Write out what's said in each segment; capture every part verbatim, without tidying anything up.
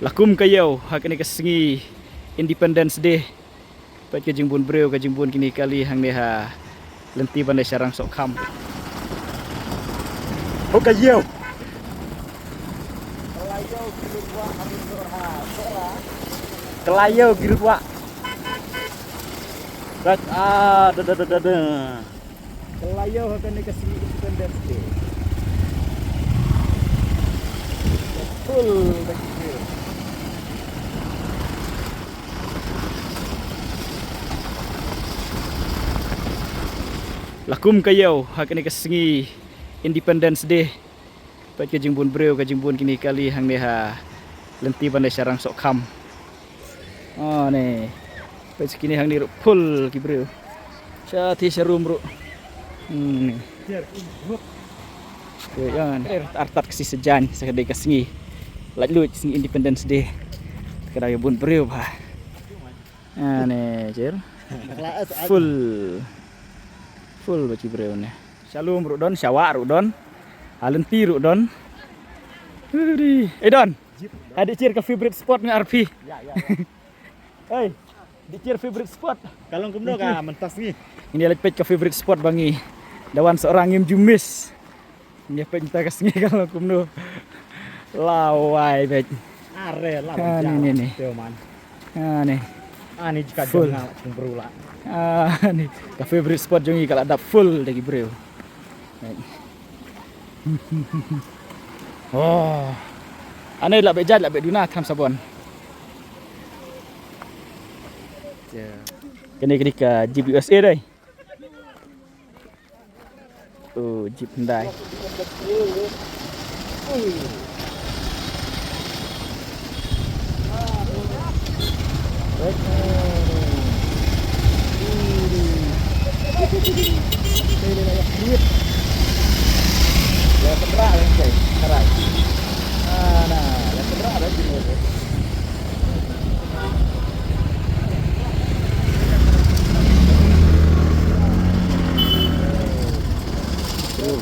La kum ka ïew ha kane ka sngi Independence Day. Peit ka jingbun briew, ka jingbun kine kali hangne ha lynti ban leit sha Rangsohkham. Ho ka ïew. Ka la ïew ki lut wah. Peit, ah, da, da, da, da, da. Ka la ïew ha kane ka sngi Independence Day. Full da ki briew. La kum ka ïew ha kane ka sngi Independence Day. Peit ka jingbun briew, ka jingbun kine kali hangne ha lynti ban leit sha Rangsohkham. Ah, ne. Peit kine hangne ruh full ki briew. Sha ti sha rum ruh. Hmm, ne. Peit ïa ngan. Artat ka sngi sajan, sa ka dei ka sngi. Lait luid sngi Independence Day. Ka dei bun briew bha. Ah, ne, jer. Full. Full bha ki briew ne. Sha lum ruh don, sha wah ruh don. Ha lynti ruh don. Huri. Eh, don. Hadien jer ka favorite spot nga arpi. Ya, ya, ya. Hey, dei jer favorite spot. Ka long kumno ka mynta sngi? Ini leit peit ka favorite spot ba ngi. Da wan Sohra ngim ju miss. Ngi peit mynta ka sngi ka long kumno. Lawei peit. Are la. Ah, ni, ni, ni. Teo man. Ah, ni. Ah, ni jaka full. Jong nga kum briew la. Ah, ni. Ka favorite spot jong ngi ka la dap full da ki briew. Oh. Ane la bejat la beduna tham sabon. Kane kane ka Jeep U S A dei. Oh, Jeep Hyundai.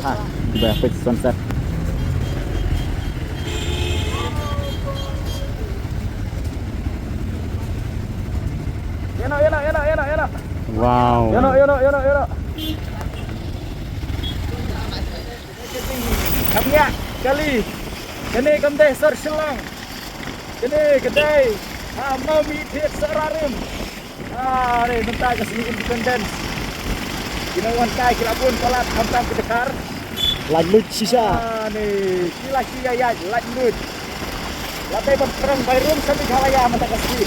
Ha, kita dapat sunset. Yana, yana, yana, yana, yana. Wow. Yana, yana, yana, yana. Kam ïa kali. Kane kam dei sor Shillong. Kane ka dei ha Mawmih thied Sohra rim. Ah, ne mynta ka sngi Independence. Ki nongwan kai ki la bun palat khamtam ki dkhar. Lait luid shisha. Ah, ne ki la ki ïa ïa lait luid. La dei ban prang bai rum sha Meghalaya mynta ka sngi.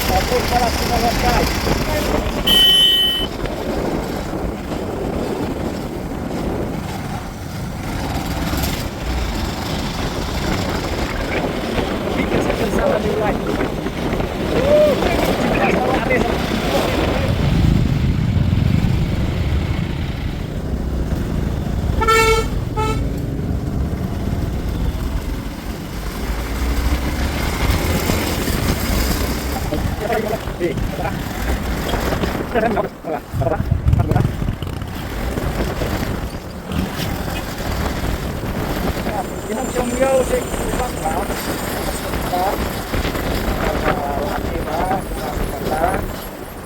La bun palat ki nongwan kai.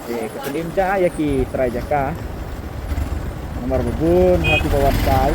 Te ka pyndim ja ïa ki trai jaka. Namar ba bun ha kiba wan kai.